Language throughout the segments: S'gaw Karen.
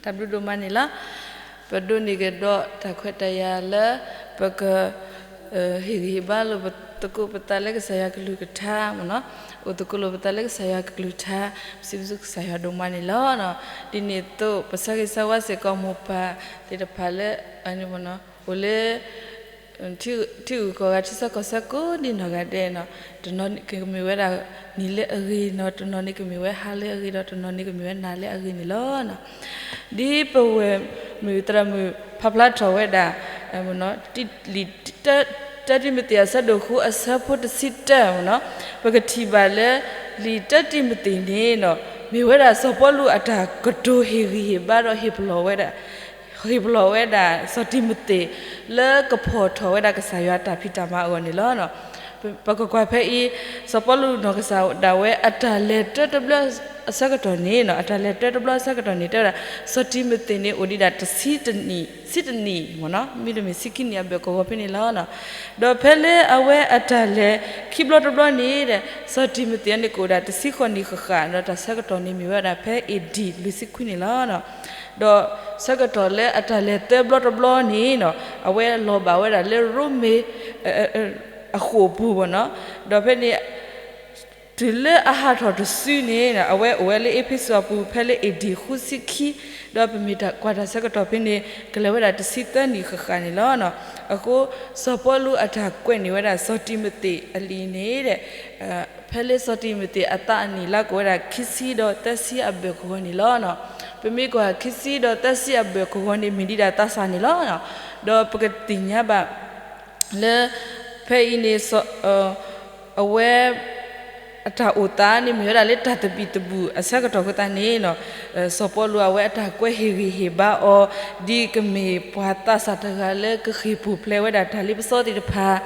တၢ်ဘျုးဒိၣ်မးန့ၣ်လီၤ. ပဒိးန့ၢ်ကဒီးတၢ်ခွဲးတၢ်ယာ်လၢ ပက ဟ့ၣ်ဂံၢ်ဟ့ၣ်ဘါလိာ်သကိးပသးလၢကစၢ်ယွၤကလုၢ်ကထါမ့ၢ်နီၤ, အိၣ်သကိးလိာ်ပသးလၢကစၢ်ယွၤကလုၢ်ကထါ, ပစံးဘျုးကစၢ်ယွၤဒိၣ်မးန့ၣ်လီၤ. ဒ်န့ၣ်အသိး ပဆၢဂ့ၤဆၢဝါစ့ၢ်ကီးမိၢ်ပၢ်သ့ၣ်တဖၣ်လၢ အိၣ်လၢ ထံဂုၤကီၢ်ဂၤ ထံဆၢကီၢ်ဆၢကိးဒံနီၢ်ဂၤဒဲးနီၤ, တနီၤန့ၣ်ကမ့ၢ်ဝဲဒၣ်နံၤလၢအဂ့ၤနီၤ, တနီၤန့ၣ်ကမ့ၢ်ဝဲဟါလၢအဂ့ၤဒီး တနီၤန့ၣ်ကမ့ၢ်ဝဲနၤလၢအဂ့ၤန့ၣ်လီၤ. ဒ်ပဝဲၢ်မုၣ်သရၣ်မုၣ်ဖးဖျါထီၣ်ဝဲဒၣ် လံာ် တၢတံၤမသ့းအဆၢဒိၣ်ဃုအဆၢဖိတဆံတၢမ့ၢ်နီၤ, ပကထံၣ်ဘၣ်လၢ လံာ်တၢတံၤမသ့းန့ၣ်နီၤ မ့ၢ်ဝဲဒၣ်စီၤပီလူးအတၢ်ကတိၤဟ့ၣ်ဂံၢ်ဟ့ၣ်ဘါဒီးဟ့ၣ်ပလီၢ်ဝဲဒၣ် ဟ့ၣ်ပလီၢ်ဝဲဒၣ်စီၤတံၤမသ့း လၢကဖီၣ်ထီၣ်ဝဲဒၣ်ကစၢ်ယွၤအတၢ်ဖံးတၢ်မၤအဂီၢ်န့ၣ်လီၤ. ပကကွၢ်ဖဲအံၤ စီၤပီလူးနီၢ်ကစၢ်ဒၣ်ဝဲအတၢ်လဲၤတၢတဘျီအဆၢကတီၢ်န့ၣ်နီၤ, အတၢ်လဲၤတၢတဘျီအဆၢကတီၢ်န့ၣ် တဲဝဲဒၣ် စီၤတံၤမသ့းန့ၣ် အိၣ်ဒံးဒၣ်တဆံတနံၣ် ဆံတနံၣ်မ့ၢ်နီၤ, မ့တမ့ၢ်ဆံခံနံၣ်အဘၢၣ်ကဝီၤဖဲန့ၣ်လီၤ. ဒီးဖဲလၢအဝဲအတၢ်လဲၤခံဘျီတဘျီန့ၣ်ဒီး စီၤတံၤမသ့းန့ၣ် ကအိၣ်ဒၣ်တဆံဃိးနံၣ်ဃၣ်ဃၣ် ဒီးတၢ်ဆၢကတီၢ်န့ၣ်မ့ၢ်ဝဲဒၣ်ဖဲ A D လွံၢ်ဆံခွံန့ၣ်လီၤ. ဒီးဆၢကတီၢ်လၢအတၢ်လဲၤသၢဘျီတဘျီန့ၣ်နီၤ, အဝဲလီၤဘၣ်ဝဲဒၣ်လၢရိမ့ၤ အဃိာ်ပူၤမ့ၢ်နီၤ, ဒီးဖဲန့ၣ် တုၤလၢအဟးထီၣ်တစုန့ၣ် အဝဲအိၣ်ဝဲလၢအ့းဖ့းစူးအပူၤ ဖဲလၢ A D ဃုဆံခံ, ဒီးပမ့ၢ်ကွၢ်တၢ်ဆၢကတီၢ်ဖဲန့ၣ် ကလဲၤဝဲဒၣ်တဆံသၢနံၣ်ဃၣ်ဃၣ်န့ၣ်လီၤ. အဃိ စီၤပီလူးအတၢ်ကွဲးန့ၢ်ဝဲဒၣ်စီၤတံၤမသ့းအလံာ်န့ၣ်ဒီး ဖဲလၢစီၤတံၤမသ့းအသးအနံၣ်လၢကအိၣ်ဝဲဒၣ်ခံဆံဒီးသၢဆံအဘၢၣ်ကဝီၤန့ၣ်လီၤ. ပမ့ၢ်ကွၢ်ခံဆံဒီးသၢဆံအဘၢၣ်ကဝီၤန့ၣ် မ့ၢ်ဒံးဒၣ်သးစၢ်န့ၣ်လီၤ. ဒီးပကသ့ၣ်ညါဘၣ် လၢ ဖဲအံၤန့ၣ် အဝဲ အတၢ်အိၣ်သးန့ၣ် မ့ၢ်ဝဲဒၣ်လၢတၢ်သဘံၣ်သဘုၣ်အဆၢကတီၢ်အဃိသတးန့ၣ်နီၤ, စီၤပီလူးအဝဲအတၢ်ကွဲးဟ့ၣ်ဂံၢ်ဟ့ၣ်ဘါအီၤ ဒ်ကမ့ၢ်ပှၤသးစၢ်တဂၤလၢကဃ့ၢ်ပူၤဖျဲးဝဲဒၣ်တၢ်လ့ပစီသ့ၣ်တဖၣ်,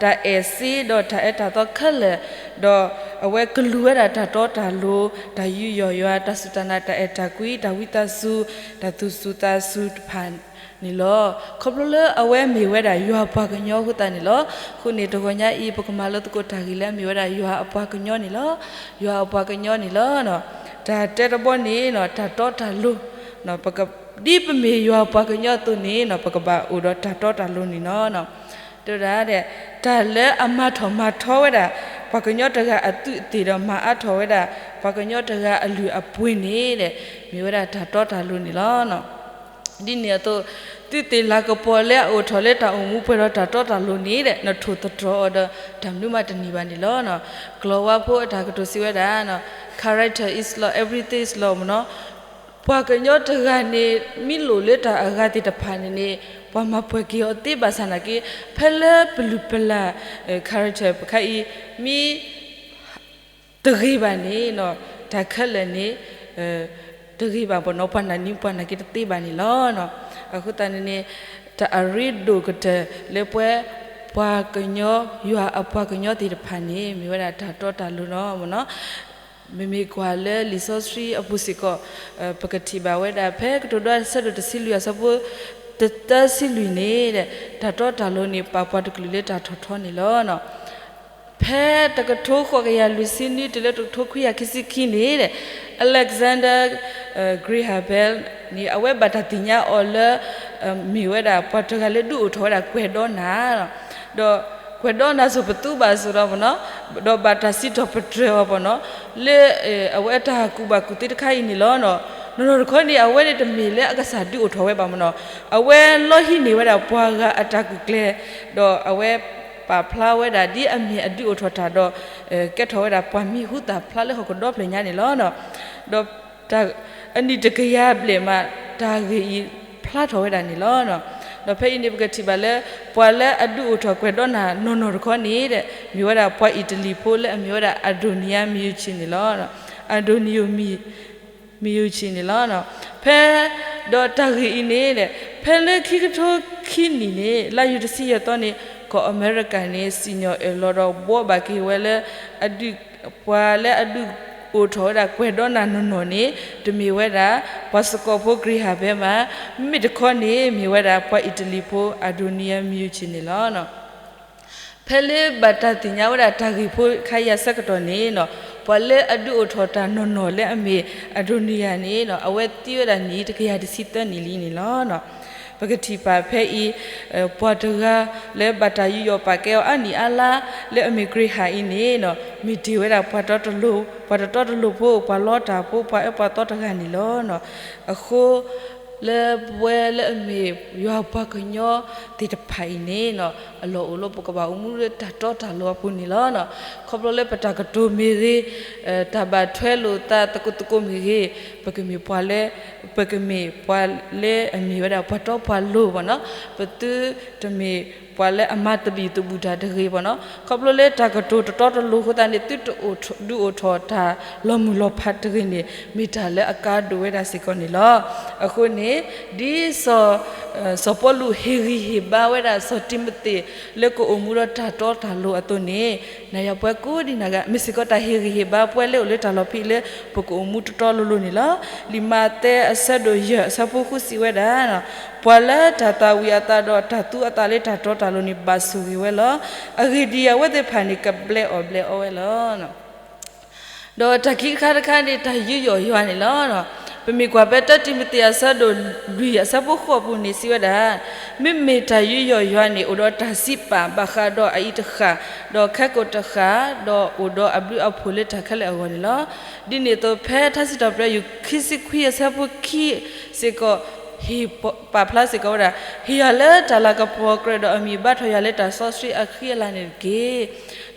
တၢ်အဲၣ်စ့ဒီးတၢ်အဲၣ်တၢ်သီခဲလၢာ်, ဒီးအဝဲကလူၤဝဲဒၣ်တၢ်တီတၢ်လိၤ, တၢ်ယူးယီၣ်ယွၤ, တၢ်စူၢ်တၢ်နာ်, တၢ်အဲၣ်တၢ်ကွံ, တၢ်ဝံသးစူၤ, တၢ်သူၣ်စူၤသးစူၤတဖၣ်န့ၣ်လီၤ. ခီဖျိလၢအဝဲမ့ၢ်ဝဲဒၣ်ယွၤအပှၤကညီအဃိသတးန့ၣ်လီၤ. အဃိန့ၣ် တဂီၤညါအံၤ ပကမၤလိသကိးတၢ်ဂ့ၢ်လၢအမ့ၢ်ဝဲဒၣ်ယွၤအပှၤကညီန့ၣ်လီၤ. ယွၤအပှၤကညီန့ၣ်လီၤ. တၢ်တဲတဘီန့ၣ် တၢ်တီတၢ်လိၤ, ဒ်ပမ့ၢ်ယွၤအပှၤကညီအသိးန့ၣ် ပကဘၣ်အိၣ်ဒီးတၢ်တီတၢ်လိၤန့ၣ်လီၤ. တဲဝဲဒၣ် တၢ်လၢအမၤထီၣ်မၤထီဝဲဒၣ် ပှၤကညီတဂၤအသူးအသ့ၣ်ဒီးမၤအါထီၣ်ဝဲဒၣ် ပှၤကညီတဂၤအလုၢ်အပှ့ၤန့ၣ် မ့ၢ်ဝဲဒၣ်တၢ်တီတၢ်လိၤန့ၣ်လီၤ. ဒ်န့ၣ်အသိး သုသ့ၣ်လၤကပီၤလၢအအိၣ်ထီၣ်လၢတၢ်အိၣ်မူပှဲၤဒီးတၢ်တီတၢ်လိၤန့ၣ် နထိၣ်သတြီၤအီၤဒီးတၢ်မနုၤမးတန့ၢ်ဘၣ်န့ၣ်လီၤ. ကလံးဝါဖိအတၢ်ကတိၤစံးဝဲဒၣ် character is law, everything is law မ့ၢ်နီၤ. ပှၤကညီတဂၤန့ၣ် မ့ၢ်လိၣ်လၢတၢ်အဂၤသ့ၣ်တဖၣ်န့ၣ်န့ၣ် ပှၤမၤပှဲၤက့ၤအီၤသ့ဘၣ်ဆၣ်နာ်က့ ဖဲလၢပလုၢ်ပလၢ် character ပခါအံၤ မ့ၢ် တဂ့ၤဘၣ်န့ၣ် တၢ်ခဲလၢာ်န့ၣ် တဂ့ၤဘၣ်ပနီၤ ပှၤနာ်န့ၢ်ပှၤနာ်က့တသ့ဘၣ်န့ၣ်လီၤ. အဃိသတးန့ၣ်န့ၣ် တၢ်အရ့ဒိၣ်ကတၢၢ်လၢပှၤ ပှၤကညီ ယွၤအပှၤကညီသ့ၣ်တဖၣ်န့ၣ် မ့ၢ်ဝဲဒၣ်တၢ်တီတၢ်လိၤလီၤမ့ၢ်နီၤ. မ့မ့ၢ်ကွၢ်လၢလံာ်စီဆှံအပူၤစ့ၢ်ကီး ပကထံၣ်ဘၣ်ဝဲဒၣ်ဖဲကတိၤဒိအဆၢဒိၣ်တဆံလွံၢ်အဆၢဖိ တသၢဆံလွံၢ်န့ၣ် တၢ်တီတၢ်လိၤန့ၣ် ပာ်ပှၤတကလုာ်လၢတၢ်ထီၣ်ထီန့ၣ်လီၤ. ဖဲတကထိဃိးကယၤလွံၢ်ဆံနွံတုၤလၢတကထိခွံကယၤခံဆံခံန့ၣ် Alexander Graham Bell န့ၣ် အဝဲဘၣ်တၢ်သ့ၣ်ညါအီၤလၢ မ့ၢ်ဝဲဒၣ်ပှၤတဂၤလၢဒုးအိၣ်ထီၣ်ဝဲဒၣ်ကွဲၤဒီနၤ ဒီးကွဲၤဒီနၤစိၤပသူဘၣ်အစိၤဒီးပနီၤ ဒီးဘၣ်တၢ်စံးထီၣ်ပတြၢၤအီၤပနီၤ လၢ အဝဲအတၢ်ကူၣ်ဘၣ်ကူၣ်သ့တခါအံၤန့ၣ်လီၤ. နီၢ်နီၢ်တခီန့ၣ် အဝဲန့ၣ်တမ့ၢ်လၢအကစၢ်ဒုးအိၣ်ထီၣ်ဝဲဘၣ်မနီၤ အဝဲလီဟံးန့ၢ်ဝဲဒၣ်ပှၤဂၤအတၢ်ကူၣ်ကျဲ ဒီးအဝဲပာ်ဖျါဝဲဒၣ်ဒ်အမ့ၢ်အဒုးအိၣ်ထီၣ်တၢ်ဒီး ကဲထီၣ်ဝဲဒၣ်ပှၤမံၤဟူသၣ်ဖျါလၢဟီၣ်ခိၣ်ဒီဖျၢၣ်ညါန့ၣ်လီၤ. ဒီး အနံၣ်တကယၤဘျဲၣ်မး တၢ်ဂ့ၢ်အံၤဖျါထီၣ်ဝဲဒၣ်န့ၣ်လီၤ. ဒီးဖဲအံၤန့ၣ် ပကထံၣ်ဘၣ်လၢ ပှၤလၢအဒုးအိၣ်ထီၣ်ကွဲၤဒီနၤနီၢ်နီၢ်တခီန့ၣ် မ့ၢ်ဝဲဒၣ်ပှၤအံၣ်တလံၤဖိလၢအမ့ၢ်ဝဲဒၣ် Antonio Meucci န့ၣ်လီၤ. Antonio Meucci န့ၣ်လီၤ. ဖဲ ဒီးတၢ်ဂ့ၢ်အံၤန့ၣ် ဖဲလၢခံကထိခံနံၣ်န့ၣ် လါယူၤတဆံယဲၢ်သီန့ၣ် ကီၢ်အမဲရကၤန့ၣ် စံၣ်ညီၣ်အၢၣ်လီၤဒီးဘှီဘၣ်က့ၤဝဲလၢ အဒုး ပှၤလၢအဒုးအိၣ်ထီၣ်ဝဲဒၣ်ကွဲၤဒီနၤနီၢ်နီၢ်န့ၣ် တမ့ၢ်ဝဲဒၣ် ပှၤစကီးဖိ Graham Bell ဘၣ်, မ့မ့ၢ်တခီန့ၣ် မ့ၢ်ဝဲဒၣ်ပှၤအံၣ်တလံၤဖိ Antonio Meucci န့ၣ်လီၤ. ဖဲလၢဘၣ်တၢ်သ့ၣ်ညါဝဲဒၣ်တၢ်ဂ့ၢ်ဖိခါအံၤအဆၢကတီၢ်န့ၣ် ပှၤလၢအဒုးအိၣ်ထီၣ်တၢ်နီၢ်နီၢ်လၢအမ့ၢ်အဒိနံယၤန့ၣ် အဝဲသံဝဲဒၣ်နံၣ်တကယၤတဆံသၢနံၣ်လံန့ၣ်လီၤ. ပကထံၣ်ဘၣ်ဖဲအံၤ ပှၤတဂၤလၢဘၣ်တၢ်ယူးယီၣ်ပာ်ကဲအီၤအါနံၣ်အါလါ လၢအမ့ၢ် Graham အံၤန့ၣ် မ့ၢ်တ့ၢ်ဝဲဒၣ်ပှၤတီတီလိၤဖိ ပှၤလီတၢ်ဖိ ပှၤအၢပှၤသီတဂၤန့ၣ်လီၤ. အဃိ လၢပဝဲလၢအမ့ၢ်ယွၤပှၤကညီသ့ၣ်တဖၣ်အံၤန့ၣ် အလီၢ်အိၣ်လၢပကဘၣ်အိၣ်မူလၢတၢ်တီတၢ်လိၤအပူၤန့ၣ်လီၤ. ခီဖျိလၢပတၢ်ကတိၤမ့ၢ်ဂ့ၤ, တၢ်ဘၣ်ထွဲလိာ်သးသကိးသကိးမ့ၢ်ဂ့ၤ, ပကမ့ၢ်ပှၤလၢ, ပကမ့ၢ်ပှၤလၢအမ့ၢ်ဝဲဒၣ်ပှၤတီပှၤလိၤဘၣ်နီၤ, ပသုတမ့ၢ်ပှၤလၢအမၤသဘံၣ်သဘုၣ်တၢ်တဂ့ၤဘၣ်နီၤ. ခီဖျိလၢတၢ်ကတိၤတတီတလိၤအဃိသတးန့ၣ် သုတအိၣ်ဒုးအိၣ်ထီၣ်တၢ်လီၤမုၢ်လီၤဖးတဂ့ၤန့ၣ် မ့ၢ်တၢ်လၢအကါဒိၣ်ဝဲဒၣ်စ့ၢ်ကီးန့ၣ်လီၤ. အဃိန့ၣ် ဒ်စီၤ, စီၤပီလူးဟ့ၣ်ဂံၢ်ဟ့ၣ်ဘါဝဲဒၣ်စီၤတံၤမသ့း လၢကအိၣ်မူဒီးတၢ်တီတၢ်လိၤအသိးန့ၣ်, နၤယၤပှၤကိးဒံးနၤဂၤ မ့ၢ်စ့ၢ်ကီးတၢ်ဟ့ၣ်ဂံၢ်ဟ့ၣ်ဘါပှၤလၢအိၣ်လၢတၢ်လီၢ်ဖဲအံၤလၢ ပကအိၣ်မူတတီတလိၤလိၤန့ၣ်လီၤ. လံာ်မးသဲအဆၢဒိၣ်ယဲၢ်အဆၢဖိဃုစံးဝဲဒၣ်, ပှၤလၢတၢ်သၣ်ဝံၤအသးဒီးတၢ်သူအသးလၢတၢ်တီတၢ်လိၤန့ၣ် ဘၣ်ဆိၣ်ဂ့ၤဝဲလီၤ. အဂ့ၢ်ဒ်အံၤ အဝဲသ့ၣ်တဖၣ်န့ၣ် ကဘျဲအီၣ်ဘျဲအီဝဲလီၤ. ဒီးတၢ်ခံခါတခါန့ၣ် တၢ်ယူးယီၣ်ယွၤန့ၣ်လီၤ. ပမ့ၢ်ကွၢ်ဖဲတၢတံၤမသ့းအဆၢဒိၣ်လွံၢ်အဆၢဖိဃိးအပူၤန့ၣ်စံးဝဲဒၣ်, မ့မ့ၢ်တၢ်ယူးယီၣ်ယွၤန့ၣ် အိၣ်ဒီးတၢ်စံးပာ်ဘၣ်ဃးဒီးအအံၤတဃၣ်, ဒီးခဲကိာ်တဃၣ်, ဒီးအိၣ်ဒီးအဘျုးအဖှိၣ်လၢတၢ်ခဲလၢာ်အဂီၢ်န့ၣ်လီၤ. ဒ်န့ၣ်အသိးဖဲထါစံးထီၣ်ပတြၢၤယုၢ်ခံဆံခွံအဆၢဖိခံစ့ၢ်ကီး ဟ့ၣ်ပာ်ဖျါစ့ၢ်ကီးဝဲဒၣ်, ဟ့ၣ်ယွၤလၢတၢ်လၤကပီၤကြၢးဒီးအမံၤဘါထီၣ်ယွၤလၢတၢ်စီဆှံအဃံအလၤန့ၣ်တက့ၢ်.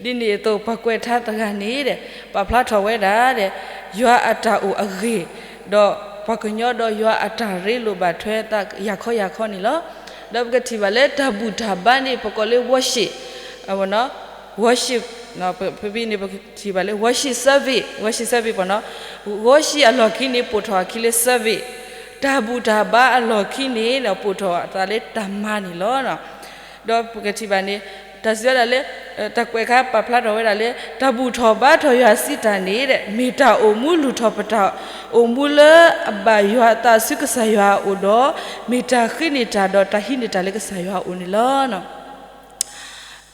ဒ်န့ၣ်အသိးပှၤကွဲးထါတဂၤန့ၣ် ပာ်ဖျါထီၣ်ဝဲဒၣ်, ယွၤအတၢ်အိၣ်အဂ့ၢ်, ဒီးပှၤကညီဒီးယွၤအတၢ်ရ့လိာ်ဘၣ်ထွဲသးယၤခီယၤခီန့ၣ်လီၤ. ဒီးပကထံၣ်ဘၣ်လၢတၢ်ဘူၣ်တၢ်ဘါန့ၣ် ပကိးလၢ worship, worship, ဖဲဖဲန့ၣ် ပကထံၣ်ဘၣ်လၢ worship service, worship service ပနီၤ, worship အလီၢ်ခံန့ၣ် ပိာ်ထီၣ်အခံလၢ service, တၢ်ဘူၣ်တၢ်ဘါအလီၢ်ခံန့ၣ် ပိာ်ထီၣ်အသးလၢတၢ်မၤန့ၣ်လီၤ. ဒီးပကထံၣ်ဘၣ်န့ၣ် တၢ်စံးဝဲဒၣ်လၢ တၢ်ကွဲးခါပာ်ဖျါထီၣ်ဝဲဒၣ်လၢ တၢ်ဘူၣ်ထီၣ်ဘါထီၣ်ယွၤစံးတၢ်န့ၣ် မ့ၢ်တၢ်အိၣ်မူလုၢ်ထီၣ်ပတၢ်အိၣ်မူလၢအဘၣ်ယွၤအသး ဆူကစၢ်ယွၤအအိၣ်ဒီး မ့ၢ်တၢ်ဃ့န့ၢ်တၢ်ဒီးတၢ်ဟံးန့ၢ်တၢ်လၢကစၢ်ယွၤအအိၣ်န့ၣ်လီၤ.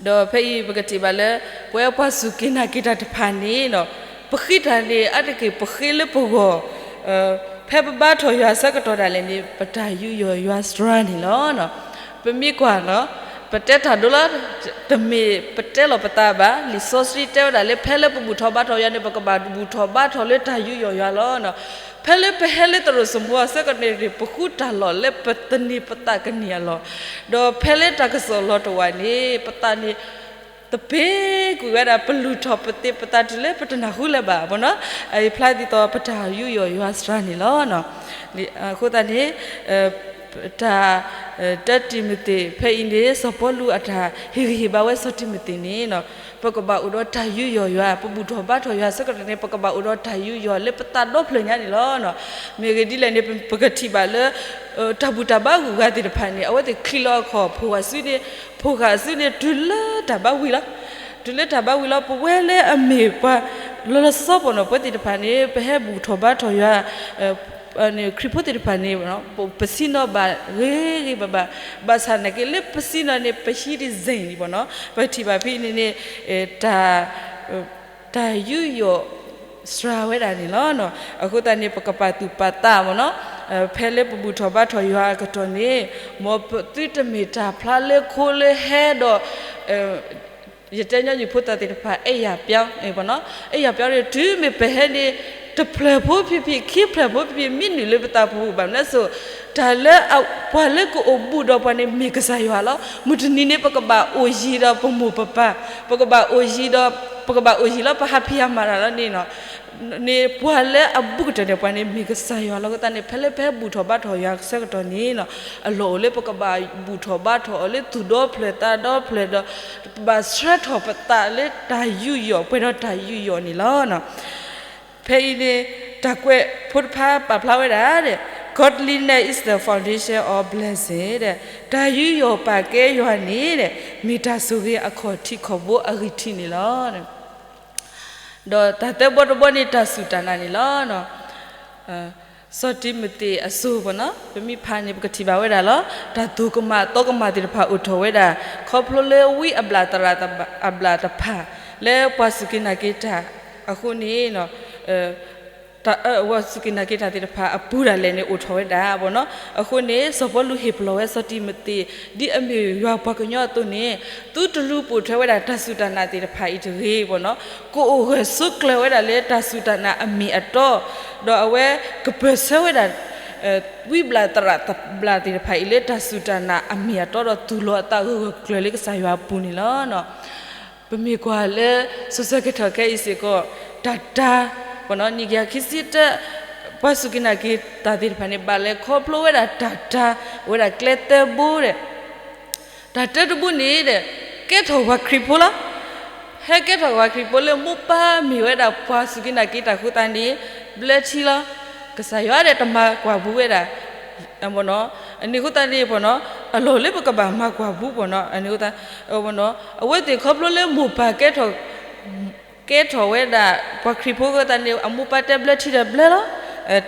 ဒီးဖဲအံၤပကထံၣ်ဘၣ်လၢ ပဝဲပှၤစူၢ်က့ၤနာ်က့ၤတၢ်တဖၣ်န့ၣ် ပဃ့တၢ်န့ၣ် အါတက့ၢ်ပဃ့လၢပဂီၢ်, ဖဲပဘါထီၣ်ယွၤအဆၢကတီၢ်ဒၣ်လဲာ်န့ၣ် ပတၢ်ယူးယီၣ်ယွၤစှၤန့ၣ်လီၤ. ပမ့ၢ်ကွၢ်နီၤ, ပတဲတၢ်ဒိလီၤ, တမ့ၢ်ပတဲလီၤပသးဘၣ်. လံာ်စီဆှံတဲဝဲဒၣ်လၢ ဖဲလၢပဘူၣ်ထီၣ်ဘါထီၣ်ယွၤန့ၣ် ပကဘၣ်ဘူၣ်ထီၣ်ဘါထီၣ်လၢတၢ်ယူးယီၣ်ယွၤလီၤ. ဖဲလၢပဟဲလၢသရိာ်စမူအဆၢကတီၢ်န့ၣ် ပဃုတၢ်လီၢ်လၢပသန့ၤပသးကန့ၢ်အလီၢ်, ဒီးဖဲလၢတၢ်ကစီၣ်လီၤတဝာ်န့ၣ် ပသးန့ၣ် သပ့ၤကွံာ်ဝဲဒၣ် ပလုၢ်ထီၣ်ပသ့ၣ်ပသးတုၤလၢပတနၢ်ဟူလၢၤဘၣ်ဘၣ်နီၤ. အအံၤဖျါဒ်သိးပတၢ်ယူးယီၣ်ယွၤစှၤန့ၣ်လီၤ. အဃိသတးန့ၣ် တၢ်, တၢတံၤမသ့းဖဲအံၤန့ၣ် စီၤပီလူးအတၢ်ဟ့ၣ်ဂံၢ်ဟ့ၣ်ဘါဝဲစီၤတံၤမသ့းန့ၣ် ပကဘၣ်အိၣ်ဒီးတၢ်ယူးယီၣ်ယွၤ, ပဘူၣ်ထီၣ်ဘါထီၣ်ယွၤအဆၢကတီၢ်န့ၣ် ပကဘၣ်အိၣ်ဒီးတၢ်ယူးယီၣ်လၢပသးဒီဖျၢၣ်ညါန့ၣ်လီၤ. မ့ၢ်ဂ့ၢ်ဒ်လဲၣ်န့ၣ် ပကထံၣ်ဘၣ်လၢ တၢ်ဘူၣ်တၢ်ဘါဂုၤဂၤသ့ၣ်တဖၣ်န့ၣ် အဝဲသ့ၣ်ချံးလီၤအခီၣ် ဖိဃာ်စုန့ၣ်, ဖိဃာ်စုန့ၣ် တုၤလၢတၢ်ဘါဝံၤလီၤ. တုၤလၢတၢ်ဘါဝံၤလီၤ ပဝဲလၢအမ့ၢ်ပှၤ လီၤလီၤဆီဆီပနီၤ ပဝဲသ့ၣ်တဖၣ်န့ၣ် ပဟဲဘူၣ်ထီၣ်ဘါထီၣ်ယွၤ ခရံာ်ဖိသ့ၣ်တဖၣ်န့ၣ် ပဆ့ၣ်နီၤဘၣ်ဂ့ၤဂ့ၤဘၣ်ဘၣ်, ဘၣ်ဆၣ်နာ်က့လၢပဆ့ၣ်နီၤန့ၣ် ပဟံးတစ့ၢ်န့ၣ်ပနီၤ ပထံၣ်ဘၣ်ဖဲန့ၣ်န့ၣ် တၢ်, တၢ်ယူးယီၣ်စှၤဝဲဒၣ်န့ၣ်လီၤ. အဃိသတးန့ၣ် ပကပာ်သူၣ်ပာ်သးမနီၤ, ဖဲလၢပဘူၣ်ထီၣ်ဘါထီၣ်ယွၤအကတီၢ်န့ၣ် မ်ပသုတမ့ၢ်တၢ်ဖျါလၢခိလၢဟဲဒီး ယတဲညီနုၢ်ဖိသၣ်သ့ၣ်တဖၣ် အဲၣ်ယၤပၠီ, အဲၣ်ယၤပၠီန့ၣ် တုၤမ့ၢ်ပဟဲန့ၣ် တဖျၢၣ်ဖိဖံးဖံး ခံဖျၢၣ်ဖိဖံးဖံး မ့ၢ်နုာ်လၢပသးပူၤဘၣ်မနုၤအဃိ တၢ်လၢပှၤလၢကအိၣ်ဘူးဒီးပှၤန့ၣ် မ့ၢ်ကစၢ်ယွၤလီၤ. မုၢ်တနံၤန့ၣ် ပကဘၣ်အိၣ်ယံၤဒီးပမိၢ်ပပၢ်, ပကဘၣ်အိၣ်ယံၤဒီး ပကဘၣ်အိၣ်ယံၤလၢပဟးဖံးဟးမၤတၢ်လီၤန့ၣ် န့ၣ်ပှၤလၢအဘူးကတၢၢ်န့ၣ် ပှၤန့ၣ်မ့ၢ်ကစၢ်ယွၤလီၤ. အဃိသတးန့ၣ် ဖဲလၢပဟဲဘူၣ်ထီၣ်ဘါထီၣ်ယွၤအဆၢကတီၢ်န့ၣ် အလီၢ်အိၣ်လၢပကဘၣ်ဘူၣ်ထီၣ်ဘါထီၣ်အီၤလၢသူၣ်ဒီဖျၢၣ်သးဒီဖျၢၣ်ဒီး ပဘၣ်ဆှၢထီၣ်ပသးလၢတၢ်ယူးယီၣ် ပှဲၤဒီးတၢ်ယူးယီၣ်န့ၣ်လီၤ. ဖဲအံၤန့ၣ် တၢ်ကွဲးဖိတဖၣ်ပာ်ဖျါဝဲဒၣ် Godliness is the foundation of blessing တၢ်ယူးယီၣ်ပာ်ကဲယွၤန့ၣ် မ့ၢ်တၢ်ဆိၣ်ဂ့ၤအခီၣ်ထံးခီၣ်ဘိအဂံၢ်ထံးန့ၣ်လီၤ. ဒီးတၢ်သၢဘီတဘီန့ၣ် တၢ်စူၢ်တၢ်နာ်န့ၣ်လီၤ. စီၤတံၤမသ့းအစိၤပနီၤ ပမ့ၢ်ဖးန့ၣ် ပကထံၣ်ဘၣ်ဝဲဒၣ်လီၤ. တၢ်သိၣ်ကမၣ်သီကမၣ်သ့ၣ်တဖၣ်အိၣ်ထီၣ်ဝဲဒၣ် ခီဖျိလၢဝံအဘျၣ်သရၣ်အဘျၣ်တဖၣ် လၢပှၤစူၢ်က့ၤနာ်က့ၤတၢ် အဃိန့ၣ် တၢ်အၢၣ်အဝီစူၢ်က့ၤနာ်က့ၤတၢ်သ့ၣ်တဖၣ်အပူၤဒၣ်လဲာ်န့ၣ် အိၣ်ထီၣ်ဝဲဒၣ်ဘၣ်နီၤ. အဃိန့ၣ် စီၤပီလူးဟ့ၣ်ပလီၢ်ဝဲစီၤတံၤမသ့း ဒ်အမ့ၢ်ယွၤပှၤကညီအသိးန့ၣ် သုတလူၤပိာ်ထွဲဝဲဒၣ်တၢ်စူၢ်တၢ်နာ်သ့ၣ်တဖၣ်အံၤတဂ့ၤဘၣ်နီၤ. ကအိၣ်ဂၢၢ်ဆိးကျၢၤဝဲဒၣ်လၢတၢ်စူၢ်တၢ်နာ်အမ့ၢ်အတီ, ဒီးအဝဲကပၢၢ်ဆၢဝဲဒၣ် ဝံဘျၣ်သရၣ်ဘျၣ်သ့ၣ်တဖၣ်အံၤလၢတၢ်စူၢ်တၢ်နာ်အမ့ၢ်အတီ ဒီးသူၣ်လီၤအသးဂၢၢ်ဂၢၢ်ကျၢၤကျၢၤလၢကစၢ်ယွၤအပူၤန့ၣ်လီၤ. ပမ့ၢ်ကွၢ်လၢ စိၤဆၢကတီၢ်ခဲအံၤစ့ၢ်ကီး တၢ်တၢ် ပနီၤ နံၣ်ကယၤခံဆံတၢ ပှၤစူၢ်က့ၤနာ်က့ၤတၢ်သ့ၣ်တဖၣ်န့ၣ် ဘၣ်လဲၤခီဖျိဝဲဒၣ်တၢ်တၢ် အိၣ်ဝဲဒၣ်ကျဲသၢဘိဒီး တၢ်တၢတဘိန့ၣ်ဒီး ကဲထီၣ်ပှၤခရံာ်ဖိလီၤ. ဟဲကဲထီၣ်ပှၤခရံာ်ဖိလၢမိၢ်ပၢ်မ့ၢ်ဝဲဒၣ်ပှၤစူၢ်က့ၤနာ်က့ၤတၢ်အဃိသတးန့ၣ် ဘျၢထံလီၤ. ကစၢ်ယွၤဒီးတမၤကွၢ်ဘူးဝဲဒၣ် အန့ၣ်အဃိသတးန့ၣ် ပနီၤ အလီၢ်လၢပကဘၣ်မၤကွၢ်ဘူးပနီၤ အန့ၣ်အဃိသတး အဝဲသ့ၣ်ခီဖျိလၢမိၢ်ပၢ်ကဲထီၣ် ကဲထီၣ်ဝဲဒၣ် ပှၤခရံာ်ဖိအဃိသတးန့ၣ် အမိၢ်ပၢ်တဲဘျၢထံဒီးဘျၢလီၤ.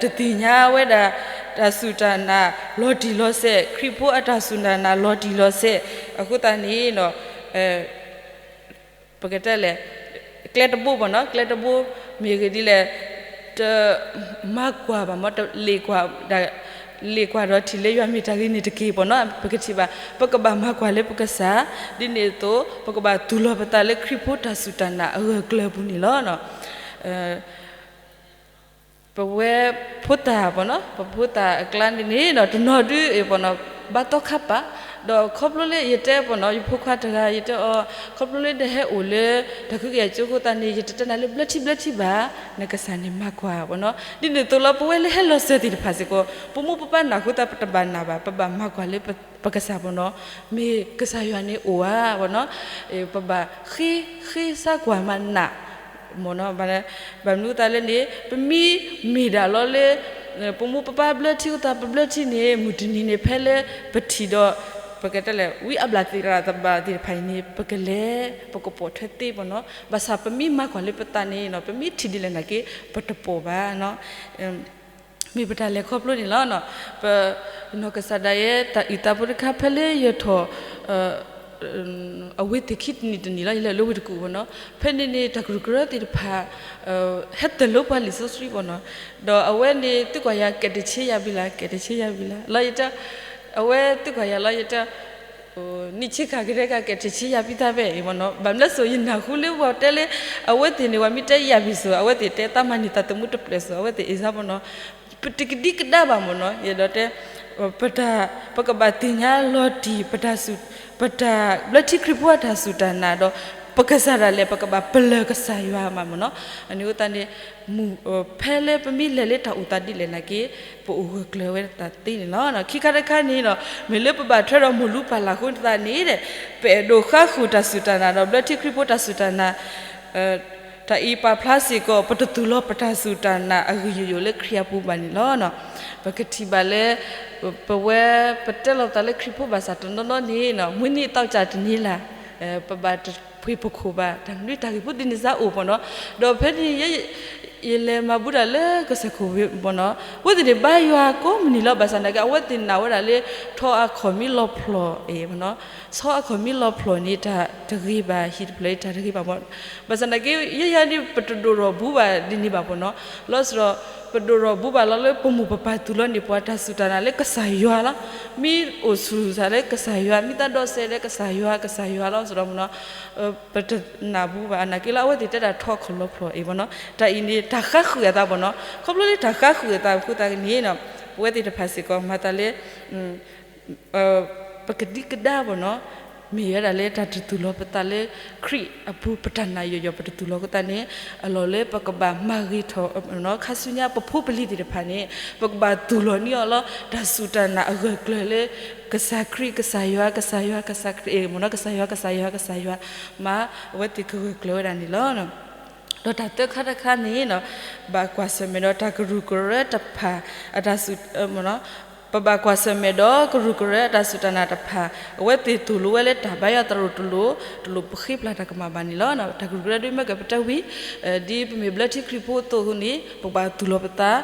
တသ့ၣ်ညါဝဲဒၣ် တၢ်စူၢ်တၢ်နာ်လီၤတံၢ်လီၤဆဲး ခရံာ်ဖိအတၢ်စူၢ်တၢ်နာ်လီၤတံၢ်လီၤဆဲး အဃိသတးန့ၣ် ပကတဲလဲၣ် ကျဲတဘိပနီၤ ကျဲတဘိ မ့ၢ်ဂ့ၢ်ဒ်လဲၣ် တ မၤကွၢ်ဘၣ်မ့ၢ် တလ့ၣ်ကွၢ်ဒီး လ့ၣ်ကွၢ်ဒီးထံၣ်လၢယွၤမ့ၢ်တၢ်ဂ့ၤန့ၣ်တက့ၢ်ပနီၤ ပကထံၣ်ဘၣ် ပကဘၣ်မၤကွၢ်လၢပကစၢ် ဒ်န့ၣ်အသိး ပကဘၣ်သူၣ်လီၤပသးလၢခရံာ်ဖိတၢ်စူၢ်တၢ်နာ်အဂၢၢ်ကျၢၤအပူၤန့ၣ်လီၤ. ပဝဲဖိသၣ်ပနီၤ ပဖိသၣ်အကျါန့ၣ်န့ၣ်ဒီး တနီၤဒုးပနီၤ ဘါသီခါပာ် ဒီးခီဖျိလၢယတဲပနီၤ ယဖိခွါတဂၤ ယတဲအီၤ ခီဖျိလၢနဟဲအိၣ်လၢ တၢ်ခုကယၤကၠိအဃိသတးန့ၣ် ယတတဲနၤလၢဘျၢထံဘျၢထံဘၣ် နကစၢ်န့ၣ်မၤကွၢ်ပနီၤ ဒ်န့ၣ်အသိးလီၤ ပဝဲလၢဟဲလီၤစၢၤသ့ၣ်တဖၣ်စ့ၢ်ကီး ပမိၢ်ပပၢ်နာ်အဃိသတး ပတဘၣ်နာ်ဘၣ် ပဘၣ်မၤကွၢ်လၢပကစၢ်ပနီၤ မ့ၢ်ကစၢ်ယွၤန့ၣ်အိၣ်ဧါပနီၤ ပဘၣ်ဃ့ ဃ့စါကွၢ်မၤနး မ့ၢ်နီၤ ဘၣ်မနုၤအဃိသတးလဲၣ်န့ၣ် ပမ့ၢ်မ့ၢ်ဒၣ်လီၤလၢ ပမိၢ်ပပၢ်ဘျၢထံအဃိသတး ပဘျၢထံန့ၣ် မုၢ်တနံၤန့ၣ် ဖဲလၢပထံၣ်ဒီး ပကတဲလဲၣ် ဝံအဘျၣ်သရၣ်သဘၣ်သ့ၣ်တဖၣ်အံၤန့ၣ် ပကလဲၤ ပကပိာ်ထွဲသ့ပနီၤ ဘၣ်ဆၣ်ပမ့ၢ်မၤကွၢ်လၢပသးန့ၣ်နီၤ ပမ့ၢ်ထံၣ်ဒ်လဲၣ်နာ်က့ ပတပိာ်ဘၣ် မ့ၢ်ပတၢ်လဲၤခီဖျိန့ၣ်လီၤ. ပနီၢ်ကစၢ်ဒၣ်ယဲ တၢ်အုၣ်သးဖိတခါ ဖဲလၢယထီၣ် အဝ့ၢ်သ့ၣ်ခံတနံၣ်တနံၣ်လီၤ ယလဲၤလၢဝ့ၢ်တကူၣ်ပနီၤ ဖဲန့ၣ်န့ၣ် တၢ်ကရူၢ်ကရၢသ့ၣ်တဖၣ် ဟဲတၢၢ်လၢပှၤလံာ်စီဆှံပနီၤ ဒီးအဝဲန့ၣ် သံကွၢ်ယၤ ကဲတဆ့ယၤဘံလၢ ကဲတဆ့ယၤဘံလၢ လီၤယတဲ အဝဲသံကွၢ်ယၤလီၤယတဲ နံၣ်ဆံခါကဒဲက ကဲတဆ့ယၤဘံသးဖဲအံၤမ့ၢ်နီၤ ဘၣ်မနုၤစိၤ ယနၢ်ဟူလၢပှၤတဲလၢ အဝဲသ့ၣ်န့ၣ် ပှၤမ့ၢ်တဲယၤဘံစိၤ အဝဲသ့ၣ်တဲသးမၤန့ၢ်သးသမူတဖျၢၣ်စိၤ အဝဲသ့ၣ်အ့ၣ်စၢ်မ့ၢ်နီၤ ပတကဒံကဒါဘၣ်မ့ၢ်နီၤ ယအဲၣ်ဒိးတဲ ပတၢ် ပကဘၣ်သ့ၣ်ညါလီၤတံၢ် ပတၢ်စူၢ် ပတၢ်ဘျၢထံခရံာ်ဖိအတၢ်စူၢ်တၢ်နာ်ဒီး ပကစၢ်ဒၣ်လဲာ် ပကဘၣ်ပလၢၢ်ကစၢ်ယွၤမးမ့ၢ်နီၤ အန့ၣ်အဃိသတးန့ၣ် မုၢ် ဖဲလၢပမ့ၢ်လဲၤလၢတၢ်အိၣ်သးဒ်လဲၣ်နာ်က့ ပအိၣ်ဂၢၢ်ကျၢၤဝဲဒၣ်သ့န့ၣ်လီၤ. ခံခါတခါန့ၣ်ဒီး မ့ၢ်လၢပဘၣ်ထွဲဒီးမိၢ်လူၤပၢ်လၢ်အဃိသတးန့ၣ်ဒီး ပအဲၣ်ဒိးဃါဃုာ်တၢ်စူၢ်တၢ်နာ်ဒီး ဘျၢထံခရံာ်ဖိတၢ်စူၢ်တၢ်နာ် တၢ်အံၤပာ်ဖျါစ့ၢ်ကီး ပတသူၣ်လီၤပတၢ်စူၢ်တၢ်နာ်အဂ့ၢ်ယိာ်ယိာ်လၢခရံာ်အပူၤဘၣ်န့ၣ်လီၤ. ပကထံၣ်ဘၣ်လၢ ပဝဲပတဲလီၤပသးလၢခရံာ်ဖိဘၣ်ဆၣ်တနီၤနီၤန့ၣ် မုၢ်နံၤသီကၠၢ်တန့ၢ်လၢ် ပဘၣ်တဖှ့ၣ်ပခိၣ်ဘၣ် တၢ်မနုၤတၢ်ဂ့ၢ်ဖိသ့ၣ်န့ၣ်စ့ၢ်အိၣ်မ့ၢ်နီၤ ဒီးဖဲန့ၣ် ယလဲၤမၤဘူးတၢ်လၢကစၢၢ်ခိၣ်ဝ့ၢ်မ့ၢ်နီၤ အဝဲသ့ၣ်န့ၣ်ဘါယွၤကိးမုၢ်နံၤလီၤ ဘၣ်ဆၣ်နာ်က့ အဝဲသ့ၣ်နာ်ဝဲဒၣ်လၢ ထီအခီၣ်မ့ၢ်လီၤဖျိးအံၤမ့ၢ်နီၤ ဆီအခီၣ်မ့ၢ်လီၤဖျိးန့ၣ် တၢ်တဂ့ၤဘၣ် ဟံၣ်တဖျၢၣ်တၢ်တဂ့ၤဘၣ်မ့ၢ် ဘၣ်ဆၣ်နာ်က့ ယဲယၤန့ၣ် ပတဒိၣ်ထီၣ်ဘူးဘၣ်ဒ်န့ၣ်ဘၣ်မ့ၢ်နီၤ လီၤစ့ၢ်ဒီး ပဒိၣ်ထီၣ်ဘူးဘၣ်လီၤလၢပမိၢ်ပပၢ်သူၣ်လီၤန့ၢ်ပှၤတၢ်စူၢ်တၢ်နာ်လၢကစၢ်ယွၤလီၤ မ့ၢ်အိၣ်ဆူၣ်စ့ၢ်လၢကစၢ်ယွၤ မ့ၢ်သးဒီးစဲးလၢကစၢ်ယွၤ ကစၢ်ယွၤလီၤစ့ၢ်ဒီးမ့ၢ်နီၤ ပတနာ်ဘူးဘၣ် အနာ်က့လၢ အဝဲသ့ၣ်တဲဒၣ်ထီခီၣ်လီၤဖျိးအံၤမ့ၢ်နီၤ တၢ်အံၤန့ၣ် တၢ်ဃါဃုာ်အသးမ့ၢ်နီၤ ခီဖျိလၢတၢ်ဃါဃုာ်အသးအဃိသတးန့ၣ် ပဝဲသ့ၣ်တဖၣ်စ့ၢ်ကီး မၤသးလၢ ပကဒံကဒါမ့ၢ်နီၤ မ့ၢ်ဝဲဒၣ်လၢတၢ်တသူၣ်လီၤပသးလၢခရံာ်အပူၤ ပတၢ်နာ်ယိာ်ယိာ် ပတသူၣ်လီၤအဃိသတးန့ၣ် အလီၢ်လၢပကဘၣ်မၤဂ့ၤထီၣ် ခါဆူညါပဖိပလံၤသ့ၣ်တဖၣ်န့ၣ် ပကဘၣ်သူၣ်လီၤန့ၢ်အီၤလီၤ တၢ်စူၢ်တၢ်နာ်အဂၢၢ်ကျၢၤလၢ ကစၢ်ခရံာ် ကစၢ်ယွၤ ကစၢ်ယွၤ ကစၢ်ခရံာ် မ့ၢ်နီၤ ကစၢ်ယွၤ ကစၢ်ယွၤ ကစၢ်ယွၤ မး အဝဲသ့ၣ်ကဂၢၢ်ကျၢၤဝဲဒၣ်န့ၣ်လီၤ. ဒီးတၢ်သၢခါတခါန့ၣ် ဘၣ်ကွၢ်ဆၢၣ်မဲာ်ဒီးတၢ်ကရူၢ်ကရၢတဖၣ် အတၢ်စူၢ် မ့ၢ်နီၤ ပဘၣ်ကွၢ်ဆၢၣ်မဲာ်ဒီးကရူၢ်ကရၢအတၢ်စူၢ်တၢ်နာ်တဖၣ်, အဝဲသ့ၣ်သိၣ်လိဝဲလၢတၢ်ဘါယွၤသရိာ်တလိၣ်, တလိၣ်ပဃ့ပျၢ်တၢ်ကမၣ်ဘၣ်န့ၣ်လီၤ. တၢ်ကရူၢ်ကရၢဒ်မ့ၢ်ကပတဲဝံၤ, ဒ်ပမ့ၢ်ဘျၢထံခရံာ်ဖိအသိးအဃိန့ၣ် ပကဘၣ်သူၣ်လီၤပသး,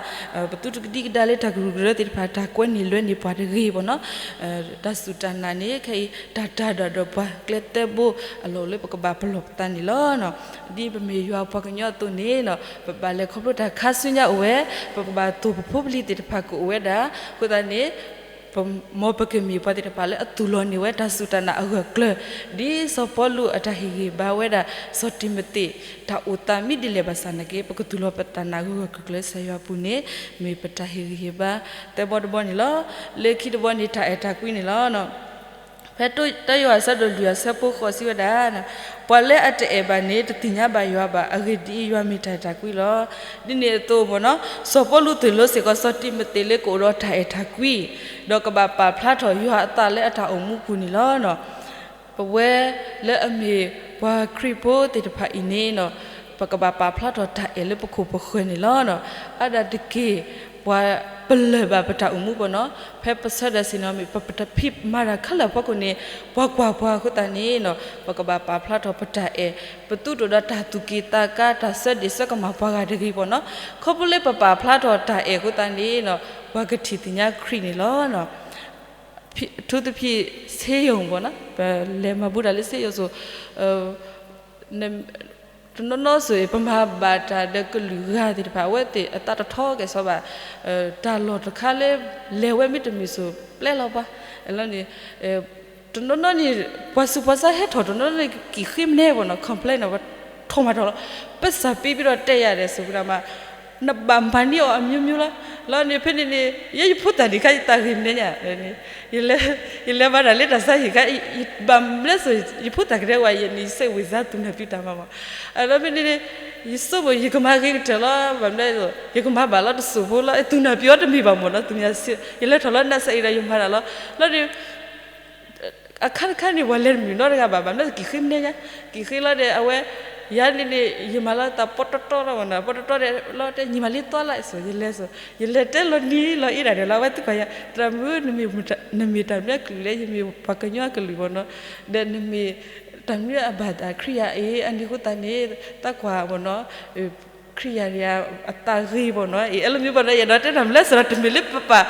ပသုတကဒံကဒါလၢတၢ်ကရူၢ်ကရၢသ့ၣ်တဖၣ် တၢ်ကွဲန့ၢ်လွဲန့ၢ်ပှၤတဂ့ၤဘၣ်နီၤ. တၢ်စူၢ်တၢ်နာ်န့ၣ် ခဲအံၤ တၢ်တၢ်ဒွးဒီးပှၤကျဲသၢဘိအလီၢ်လၢပကဘၣ်ပလီၢ်ပသးန့ၣ်လီၤ. ဒ်ပမ့ၢ်ယွၤပှၤကညီအသိးန့ၣ် ပဘၣ်လဲၤခီဖျိတၢ်ခါဆူညါအိၣ်ဝဲ, ပကဘၣ်သိၣ်ပဖိပလံၤသ့ၣ်တဖၣ်ကအိၣ်ဝဲဒၣ်, အဃိသတးန့ၣ် မ်ပကမ့ၢ်ပှၤသ့ၣ်တဖၣ်လၢအသူၣ်လီၤန့ၢ်ဝဲတၢ်စူၢ်တၢ်နာ်အဂၢၢ်အကျၢၤ, ဒ်စီၤပီလူးအတၢ်ဟ့ၣ်ဂံၢ်ဘါဝဲဒၣ် စီၤတံၤမသ့း တၢ်အိၣ်သးမ့ၢ်ဒ်လဲၣ်ဘၣ်ဆၣ်နာ်က့ ပကသူၣ်လီၤပသးနာ်ဂၢၢ်ဂၢၢ်ကျၢၤကျၢၤလၢကစၢ်ယွၤအပူၤန့ၣ် မ့ၢ်ပတၢ်ဟ့ၣ်ဂံၢ်ဟ့ၣ်ဘါသၢဘီတဘီန့ၣ်လီၤ. လၢခံတဘီန့ၣ် တၢ်အဲၣ်တၢ်ကွံန့ၣ်လီၤ. ဖဲတၢယိၤဟၣ်အဆၢဒိၣ်လွံၢ်အဆၢဖိဃိးစံးဝဲဒၣ်, ပှၤလၢအတအဲၣ်ဘၣ်န့ၣ် တသ့ၣ်ညါဘၣ်ယွၤဘၣ်, အဂ့ၢ်ဒ်အံၤ, ယွၤမ့ၢ်တၢ်အဲၣ်တၢ်ကွံလီၤ. ဒ်န့ၣ်အသိးမ့ၢ်နီၤ စီၤပီလူးသိၣ်လိစ့ၢ်ကီးစီၤတံၤမသ့းလၢကအိၣ်ဒီးတၢ်အဲၣ်တၢ်ကွံ, ဒီးကဘၣ်ပာ်ဖျါထီၣ်ယွၤအသးလၢအတၢ်အိၣ်မူပူၤန့ၣ်လီၤ. ပဝဲလၢအမ့ၢ်ပှၤခရံာ်ဖိသ့ၣ်တဖၣ်အံၤန့ၣ် ပကဘၣ်ပာ်ဖျါထီၣ်တၢ်အဲၣ်လၢပခိၣ်ပဃၢၤန့ၣ်လီၤ. အါဒၣ်တက့ၢ် ပှၤပလၢၢ်ဘၣ်ပတၢ်အိၣ်မူဘၣ်နီၤ, ဖဲပဆၢဒၣ်စ့ၢ်နီၤ မ့ၢ်ပတဖံးမၤတၢ်ခဲလၢာ်အဖီခိၣ်န့ၣ် ပှၤကွၢ်ပှၤအဃိသတးန့ၣ် ပကဘၣ်ပာ်ဖျါထီၣ်ပတၢ်အဲၣ်, ပသူၣ်ထီၣ်ဒီးတၢ်သူၣ်က့ၣ်သးကါ တၢ်ဆၢဒ့ၣ်ဆၢကမၣ်ပှၤဂၤတဂ့ၤဘၣ်နီၤ. ခီဖျိလၢပပာ်ဖျါထီၣ်တၢ်အဲၣ်အဃိသတးန့ၣ် ပှၤကထံၣ်သ့ၣ်ညါခရံာ်န့ၣ်လီၤ. အထူးသဖြင့် ဆေးရုံပေါ့နော်, ပလဲၤမၤဘူးတၢ်လၢ ဆေးရုံ စိၤ, တနီၤနီၤစိၤ ပမၤဘၣ်တၢ်ဒီးကလုာ်ဂၤသ့ၣ်တဖၣ် အဝဲသ့ၣ်အသးတထီကဲၣ်ဆိးဘၣ်, တၢ်လီၢ်တခါလၢ လဲၤဝဲမ့တမ့ၢ်စိၤ ပျဲလီၤပှၤ, လီၤန့ၣ် တနီၤနီၤန့ၣ် ပှၤဆူးပှၤဆါဟဲထီၣ် တနီၤနီၤန့ၣ် က့ၤဃ့မနုၤဘၣ်နီၤ complain နီၤ ပှၤထိၣ်မၤထီၣ်လီၤ, ပစၢ်ပ့ၤဘ့ၣ်ဒီးတဲယၤဒီး စံးဝဲဒၣ်မး နဘၣ်မၤန့ၢ်အီၤအမျိုးမျိုးလီၤ. လီၤန့ၣ် ဖဲန့ၣ်န့ၣ် ယဲယဖိသၣ်ဒံးခါယသးဂ့ၤမနုၤညါ, ယလဲၤမၤတၢ်လၢတၢ်ဆါဟံၣ်ခါ ဘၣ်မနုၤလဲၣ်စိၤ ယဖိသၣ်ကတဲဝဲယဲန့ၣ် ယစိတ်ဝင်စားသူနာ်ပြုတာ မးမး, ဒီးဖဲန့ၣ်န့ၣ် ယဆိကမိၣ် ယကမၤဂ့ၤကတၢၢ်လီၤ, ဘၣ်မနုၤလဲၣ်စိၤ ယကမၤဘၣ်လီၤတစိၢ်ဖိလီၤ, သူနာ်ပြုတာ တမ့ၢ်ဘၣ်မးနီၤ, သူများ ယလဲၤထီၣ်လီၤနးစဲအံၤဒီး ယမၤတၢ်လီၤ, လီၤန့ၣ် အခါတခါန့ၣ် ပှၤလဲၤတမုာ်နီတဂၤဘၣ်, ဘၣ်မနုၤလဲၣ် က့ၤဃ့မနုၤညါ, က့ၤဃ့လီၤဒီး အဝဲ ယၤန့ၣ်န့ၣ် ယမၤလီၤသးပီတီတီလီၤမးနီၤ, ပီတီတီဒီး လီၤတဲ ယမၤလံ သွားလိုက် စိၤ ယလဲၤစိၤ ယလဲၤတဲလီၤနံၤလီၤအ့ဒၣ်ဒီးလီၤ, အဝဲသံကွၢ်ယၤ သရၣ်မုၣ် နမ့ၢ်တၢ်မနုၤအကလုာ်လဲၣ်, ယမ့ၢ်ပှၤကညီအကလုာ်မးနီၤ, ဒီးနမ့ၢ်တၢ်မနုၤအဘၣ်သးခရံာ်ယၤအံၤ, အန့ၣ်အဃိသတးန့ၣ် သံကွၢ်မးနီၤ ခရံာ်ယၤန့ၣ် အသးဂ့ၤမးနီၤ, အ့ အဲၣ်လၢမ့ၢ်ဘၣ်ဒီး ယအဲၣ်ဒိးတဲတၢ်မနုၤလဲၣ်စိၤဒီး တမ့ၢ်လၢပပာ်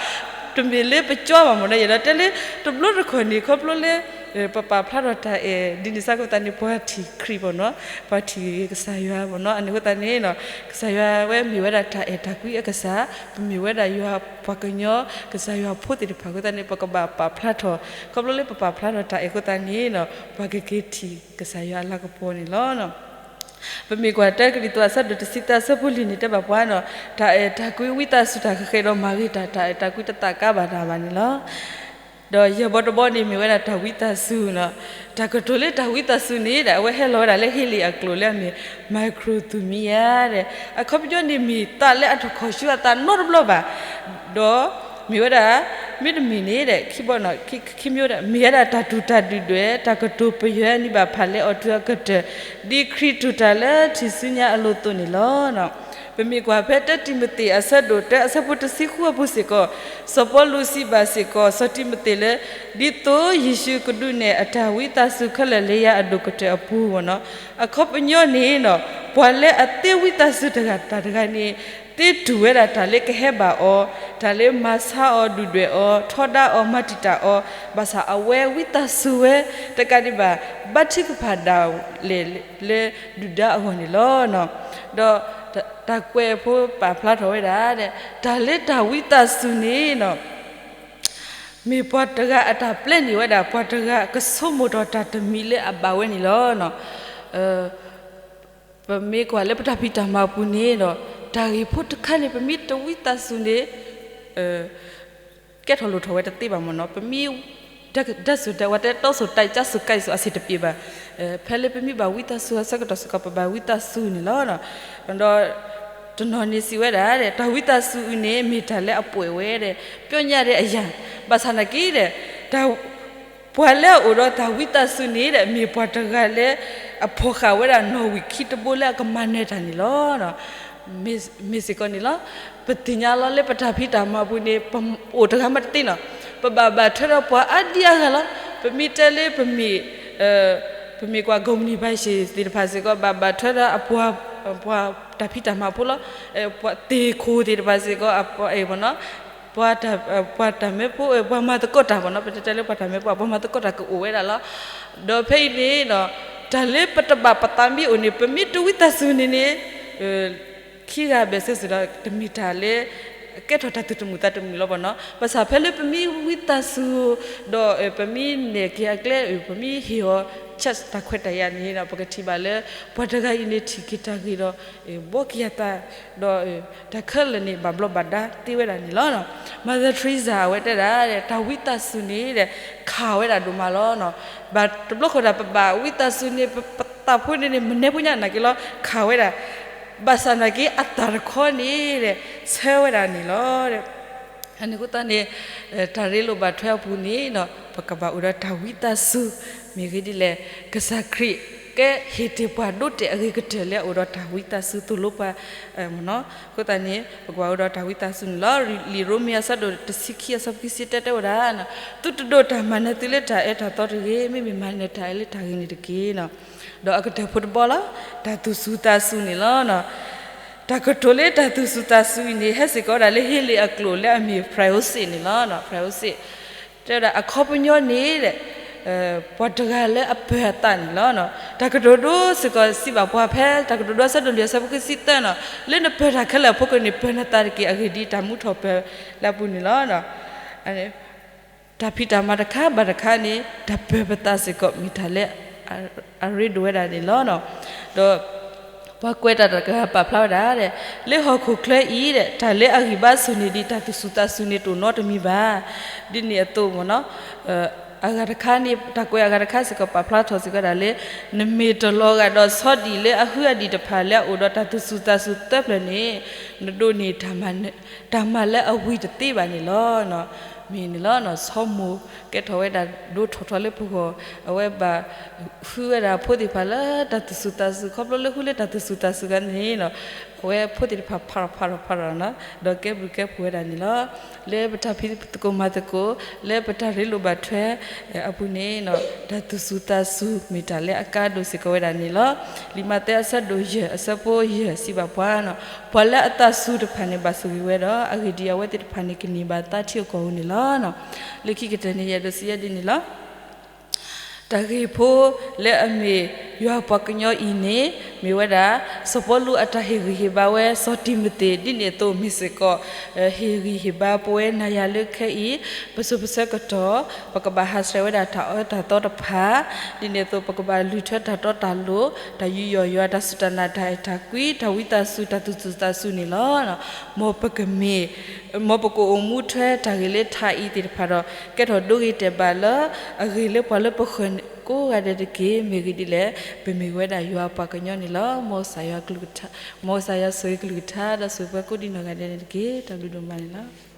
တမ့ၢ်လၢပကၠီဘၣ်မးနီၤ, ယအဲၣ်ဒိးတဲလၢ တဘျီတခီၣ်န့ၣ် ခီဖျိလၢ ပပာ်ဖျါထီၣ်တၢ်အဲၣ်ဒ်န့ၣ်စ့ၢ်ကီးသတးန့ၣ် ပှၤထံၣ်ခရံာ်မးနီၤ, ပှၤထံၣ်ကစၢ်ယွၤမးနီၤ, အန့ၣ်အဃိသတးန့ၣ် ကစၢ်ယွၤဝဲမ့ၢ်ဝဲဒၣ်တၢ်အဲၣ်တၢ်ကွံအကစၢ်, ပမ့ၢ်ဝဲဒၣ်ယွၤပှၤကညီ ကစၢ်ယွၤဖိသ့ၣ်တဖၣ်အဃိသတးန့ၣ် ပကဘၣ်ပာ်ဖျါထီၣ်, ခီဖျိလၢပပာ်ဖျါထီၣ်တၢ်အဲၣ်အဃိသတးန့ၣ် ပှၤကက့ၤထံၣ်ကစၢ်ယွၤအလၤကပီၤန့ၣ်လီၤ. ပမ့ၢ်ကွၢ်တၢကရံၣ်သူး အဆၢဒိၣ်တဆံသၢ အဆၢဖိလွံၢ်န့ၣ် တဲဘၣ်ပှၤနီၤ, တၢ်အဲၣ်တၢ်ကွံဝံသးစူၤတၢ်ဃဲၤဃဲၤဒီးမၤဂ့ၤတၢ်, တၢ်အဲၣ်တၢ်ကွံတသးကါဘၣ်တၢ်ဘၣ်န့ၣ်လီၤ. ဒီးယဲၢ်ဘီတဘီန့ၣ်မ့ၢ်ဝဲဒၣ်တၢ်ဝံသးစူၤနီၤ, တၢ်ကတိၤလၢတၢ်ဝံသးစူၤန့ၣ်ဒီး အဝဲဟဲလီၤဝဲဒၣ်လၢ Haley အကျိာ်လၢအမ့ၢ် microthymia ဒီး အခီပညီန့ၣ်မ့ၢ်သးလၢအတခီၣ်ဆူအသးနီတဘျီဘၣ်, ဒီးမ့ၢ်ဝဲဒၣ် မ့တမ့ၢ်န့ၣ်ဒီး ခံဘီ ခံမံၤဒီး မ့ၢ်ဝဲဒၣ်တၢ်တူၢ်တၢ်ဒုၣ်ဒွဲၣ် တၢ်ကတိၤပယွဲအနံၣ်ဘၣ်ဖးလဲအီၤတုၤအကတၢၢ် ဒ်ခရံာ်တူၢ်တၢ်လၢထံၣ်ဆူညါအလိၤအသိးန့ၣ်လီၤ. ပမ့ၢ်ကွၢ်ဖဲတၢတံၤမသ့း အဆၢဒိၣ်တၢ အဆၢဖိတဆံဃုအပူၤစ့ၢ်ကီး, စီၤပီလူးစံးဘၣ်စ့ၢ်ကီး စီၤတံၤမသ့းလၢ ဒ်သိးယ့ၣ်ၡူးကဒုးနဲၣ်အတၢ်ဝံသးစူၤခဲလၢာ်လၢယၤအဒိၣ်ကတၢၢ်အပူၤမးနီၤ, အခီပညီန့ၣ်နီၤ, ပှၤလၢအသ့ဝံသးစူၤတဂၤတၢ်တဂၤန့ၣ် သ့တူၢ်ဝဲဒၣ်တၢ်လၢကဟဲဘၣ်အီၤ, တၢ်လၢမၤဆါအီၤဒုၣ်ဒွဲၣ်အီၤ ထီဒါအီၤမၤတံာ်တာ်အီၤ, ဘၣ်ဆၣ်အဝဲဝံသးစူၤဝဲ တကးဒံးဘၣ် ဘါထုကဖၣ်ဒၣ်လဲာ်လၢဒုၣ်ဒါအဂီၢ်န့ၣ်လီၤ. ဒီးတၢ်ကွဲးဖိပာ်ဖျါထီၣ်ဝဲဒၣ်, တၢ်လၢတၢ်ဝံသးစူၤန့ၣ်နီၤ မ့ၢ်ပှၤတဂၤအတၢ်ပျဲန့ၢ်ဝဲဒၣ် ပှၤတဂၤကဆိကမိၣ်ထီၣ်တၢ်တမံၤလၢအဘၣ်ဝဲန့ၣ်လီၤ. ပမ့ၢ်ကွၢ်လၢပတၢ်ဖံးတၢ်မၤပူၤန့ၣ်ဒီး တၢ်ဂ့ၢ်ဖိတခါန့ၣ် ပမ့ၢ်တဝံသးစူၤန့ၣ် ကဲထီၣ်လိၣ်ထီၣ်ဝဲတသ့ဘၣ်မ့ၢ်နီၤ, ပမ့ၢ် တၢ်စိၤတၢ်ဝဲတဲတီစိၤတၢ်ကၢစိၤကၢစိၤအဆ့တပ့ၤဘၣ်, ဖဲလၢပမ့ၢ်ဘၣ်ဝံသးစူၤအဆၢကတီၢ်စ့ၢ်ကီး ပဘၣ်ဝံသးစူၤန့ၣ်လီၤ. ဒီးတနီၤန့ၣ်စံးဝဲဒၣ်ဒီး တၢ်ဝံသးစူၤအံၤန့ၣ် မ့ၢ်တၢ်လၢအပှဲၤဝဲဒီး ပျီညါဒီးအယၤ, ဘၣ်ဆၣ်နာ်က့ဒီး တၢ် ပှၤလၢအအိၣ်ဒီးတၢ်ဝံသးစူၤန့ၣ်ဒီး မ့ၢ်ပှၤတဂၤလၢ အဖီၣ်ဃာ်ဝဲဒၣ်နီၣ်ဝံာ်ခံတဘိလၢအကမၤနၢၤတၢ်န့ၣ်လီၤ. မ့ၢ်စ့ၢ်ကီးန့ၣ်လီၤ. ပသ့ၣ်ညါလီၤလၢပတၢ်ဖံးတၢ်မၤပူၤန့ၣ် ပအိၣ်တဂၤမ့ၢ်တသ့နီၤ, ပဘၣ်ဘၣ်ထွဲဒီးပှၤအါဒံအါဂၤလီၤ. ပမ့ၢ်တဲလၢပမ့ၢ် ပမ့ၢ်ကွၢ် ကိးမုၢ်နံၤဘၣ်ယ့ၣ်သ့ၣ်တဖၣ်စ့ၢ်ကီး ဘၣ်ဘၣ်ထွဲဒီးအပှၤ ပှၤတၢ်ဖံးတၢ်မၤဖိလီၤ. ပှၤသ့ၣ်ခိၣ်သ့ၣ်တဖၣ်စ့ၢ်ကီး ပှၤ ပှၤတၢ်မၢဖိ ပှၤမၤသကိးတၢ်ဘၣ်နီၤ, ပတဲတဲလၢပှၤတၢ်မၢဖိ ပှၤမၤသကိးတၢ်ကအိၣ်ဝဲဒၣ်လီၤ. ဒီးဖဲအံၤန့ၣ် တၢ်လၢပတဘၣ်ပသးမ့ၢ်အိၣ်န့ၣ် ပမ့ၢ်တဝံသးစူၤန့ၣ်န့ၣ် ခံဂၤဘၣ်ဆၢစ့ၢ်ဒီး တမ့ၢ်တၢ်လၢ ကဲထီၣ်တၢ်သူၣ်တမုာ်သးတမုာ်လီၤဘၣ်နီၤ. ဘၣ်ဆၣ်ဖဲလၢပမ့ၢ်ဝံသးစူၤ ဒီးပမ့ၢ်နဲၣ်က့ၤအကျဲ ပမ့ၢ်ဟ့ၣ်အီၤ chance တၢ်ခွဲးတၢ်ယာ်န့ၣ်ဒီး ပကထံၣ်ဘၣ်လၢ ပှၤတဂၤအံၤန့ၣ်ထံၣ်က့ၤတၢ်ဂ့ၤဒီး ဘှီက့ၤအသး ဒီး တၢ်ခဲလၢာ်န့ၣ် ဘၣ်ဘျီးဘၣ်ဒါသ့ဝဲဒၣ်န့ၣ်လီၤ. Mother Teresa အဝဲတဲဒၣ် တၢ်ဝံသးစူၤန့ၣ် ခးဝဲဒၣ်ဒိၣ်မးလီၤ. ဘၣ်တဘျီဃီဒီး ပဘၣ်ဝံသးစူၤန့ၣ် ပသးဖိန့ၣ်န့ၣ် မနဲဖိညါနာ်က့ၤလီၤ ခးဝဲဒၣ်, ဘၣ်ဆၣ်နာ်က့ၤ အတၢ်တခီန့ၣ် ဆၢဝဲဒၣ်န့ၣ်လီၤ. အန့ၣ်အဃိသတးန့ၣ် တၢ်ရ့လိာ်ဘၣ်ထွဲအပူၤန့ၣ် ပကဘၣ်အိၣ်ဒီးတၢ်ဝံသးစူၤ, မ့ၢ်ဂ့ၢ်ဒ်လဲၣ်, ကစၢ်ခရံာ် ကဟ့ၣ်တ့ၢ်ပှၤဒိးတဲာ်အဂ့ၤကတၢၢ်လၢအအိၣ်ဒီးတၢ်ဝံသးစူၤသိၣ်လိပှၤ မ့ၢ်နီၤ. အဃိသတးန့ၣ် ပကဘၣ်အိၣ်ဒီးတၢ်ဝံသးစူၤန့ၣ်လီၤ. လံာ်ရိမ့ၤအဆၢဒိၣ်တဆံခံအဆၢဖိခံဆံတၢတဲဝဲဒၣ်, သုတဒိးတၢ်မၤနၢၤသုလၢတၢ်အၢတၢ်သီတဂ့ၤ, မ့မ့ၢ်မၤနၢၤတၢ်အၢလၢတၢ်ဂ့ၤန့ၣ်တက့ၢ်. ဒီးအကတၢၢ်ဖိတဘီလီၤ, တၢ်သူၣ်စူၤသးစူၤန့ၣ်လီၤ. တၢ်ကတိၤလၢတၢ်သူၣ်စူၤသးစူၤအံၤန့ၣ် ဟဲစ့ၢ်ကီးဝဲဒၣ်လၢဟ့လ့ၣ်အကျိာ်လၢအမ့ၢ် ဖရၣ်အိစ့ၣ်န့ၣ်လီၤ. ဖရၣ်အိစ့ၣ် တဲဝဲဒၣ် အခီပညီန့ၣ် ပှၤတဂၤလၢအပၢၤအသးန့ၣ်လီၤ. တၢ်ကတိၤဒိစ့ၢ်ကီးစံးဘၣ်ပှၤဖဲ တၢ်ကတိၤဒိအဆၢဒိၣ်လွံၢ်အဆၢဖိခံဆံသၢနီၤ, လၢနပၢၤတၢ်ခဲလၢာ်အဖီခိၣ်န့ၣ် ပၢၤနသးတက့ၢ်, အဂ့ၢ်ဒ်အံၤ တၢ်မူထီၣ်ပၢၤလၢအပူၤန့ၣ်လီၤ. တၢ်ဖံးတၢ်မၤတခါဘၣ်တခါန့ၣ် တၢ်ပၢၤပသးစ့ၢ်ကီး မ့ၢ်တၢ်လၢအရ့ဒိၣ်ဝဲဒၣ်န့ၣ်လီၤ. ဒီးပှၤကွဲးတၢ်တဂၤပာ်ဖျါဝဲဒၣ်, လၢဟီၣ်ခိၣ်ချၢအံၤ တၢ်လၢအဂံၢ်ဘါဆိၣ်န့ၢ်ဒံးတၢ်သူၣ်စူၤသးစူၤန့ၣ် တအိၣ်နီတမံၤဘၣ်. ဒ်န့ၣ်အသိးမ့ၢ်နီၤ, အဂၤတခါန့ၣ် တၢ်ကွဲးအဂၤတခါစ့ၢ်ကီး ပာ်ဖျါထီၣ်စ့ၢ်ကီးဒၣ်လၢ နမ့ၢ်တလီၤဂာ်ဒီးဆီဒံၣ်လၢအဟုအဒံၣ်တဖၣ်လၢအအိၣ်ဒီးတၢ်သူၣ်စူၤသးစူၤသၢဖျၢၣ်န့ၣ် နဒိးန့ၢ် တၢ်မၤလၢအဝံၤတသ့ဘၣ်န့ၣ်လီၤ. မ့ၢ်န့ၣ်လီၤ, ဆီမိၣ်ကဲထီၣ်ဝဲဒၣ်ဒိထီၣ်ထီလၢပဂီၢ်, အဝဲဘၣ်ဃုဝဲဒၣ်ဖိသ့ၣ်တဖၣ်လၢတၢ်သူၣ်စူၤသးစူၤ, ခီဖျိလၢဃုလၢတၢ်သူၣ်စူၤသးစူၤဂၤန့ၣ် အဝဲဖိသ့ၣ်တဖၣ်ဖးထီၣ်ဖးထီၣ်ဖးထီၣ်နီၤ, ဒီးကဲဘျုးကဲဖှိၣ်ဝဲဒၣ်န့ၣ်လီၤ. လၢပတၢ်ဖံးသကိးမၤသကိး လၢပတၢ်ရ့လိာ်ဘၣ်ထွဲအပူၤန့ၣ် တၢ်သူၣ်စူၤသးစူၤမ့ၢ်တၢ်လၢအကါဒိၣ်စ့ၢ်ကီးဝဲဒၣ်န့ၣ်လီၤ. လံာ်မးသဲအဆၢဒိၣ်ယဲၢ်အဆၢဖိယဲၢ်စံးဘၣ်ပှၤ, ပှၤလၢအသးစူၤတဖၣ်န့ၣ် ဘၣ်ဆိၣ်ဂ့ၤဝဲဒီး အဂ့ၢ်ဒ်အံၤ အဝဲသ့ၣ်တဖၣ်န့ၣ် ကန့ၢ်ဘၣ်သါထံအကီၢ်ဧိၤန့ၣ်လီၤ. လၢခံကတၢၢ်န့ၣ် ယအဲၣ်ဒိးစံးယဲဒ်န့ၣ်လီၤ. တၢ်ဂ့ၢ်ဖိလၢအမ့ၢ်ယွၤပှၤကညီအံၤန့ၣ် မ့ၢ်ဝဲဒၣ် စီၤပီလူးအတၢ်ဟ့ၣ်ဂံၢ်ဟ့ၣ်ဘါဝဲ စီၤတံၤမသ့း ဒ်န့ၣ်အသိးမ့ၢ်စ့ၢ်ကီး ဟ့ၣ်ဂံၢ်ဟ့ၣ်ဘါပဝဲနၤယၤလၢခဲအံၤ ပစိၤပဆၢကတီၢ် ပကဘၣ်ဟးဆှဲးဝဲဒၣ်တၢ်အၢတၢ်သီတဖၣ်, ဒ်န့ၣ်အသိး ပကဘၣ်လုၢ်ထၢတၢ်တီတၢ်လိၤ တၢ်ယူးယီၣ်ယွၤ တၢ်စူၢ်တၢ်နာ် တၢ်အဲၣ်တၢ်ကွံ တၢ်ဝံသးစူၤ တၢ်သူၣ်စူၤသးစူၤန့ၣ်လီၤ. မ်ပကမ့ၢ် မ်ပကအိၣ်မူထွဲတၢ်ဂ့ၤလၢထးအံၤသ့ၣ်တဖၣ်ဒီး ကဲထီၣ်ဒိဂ့ၤတဲာ်ဘၣ်လၢ အဂ့ၤလၢပှၤလၢပဃၢၤကိးဂၤဒဲးတက့ၢ်. မ့ၢ်ဂ့ၢ်ဒ်လဲၣ်, ပမ့ၢ်ဝဲဒၣ်ယွၤအပှၤကညီန့ၣ်လီၤ. မ်ကစၢ်ယွၤကလုၢ်ကထါ, မ်ကစၢ်ယွၤဆိၣ်ဂ့ၤကလုၢ်ကထါ ဒီးဆိၣ်ဂ့ၤပှၤကိးဒံနီၢ်ဂၤဒဲးန့ၣ်တက့ၢ်. တၢ်ဘျုးဒိၣ်မးန့ၣ်လီၤ.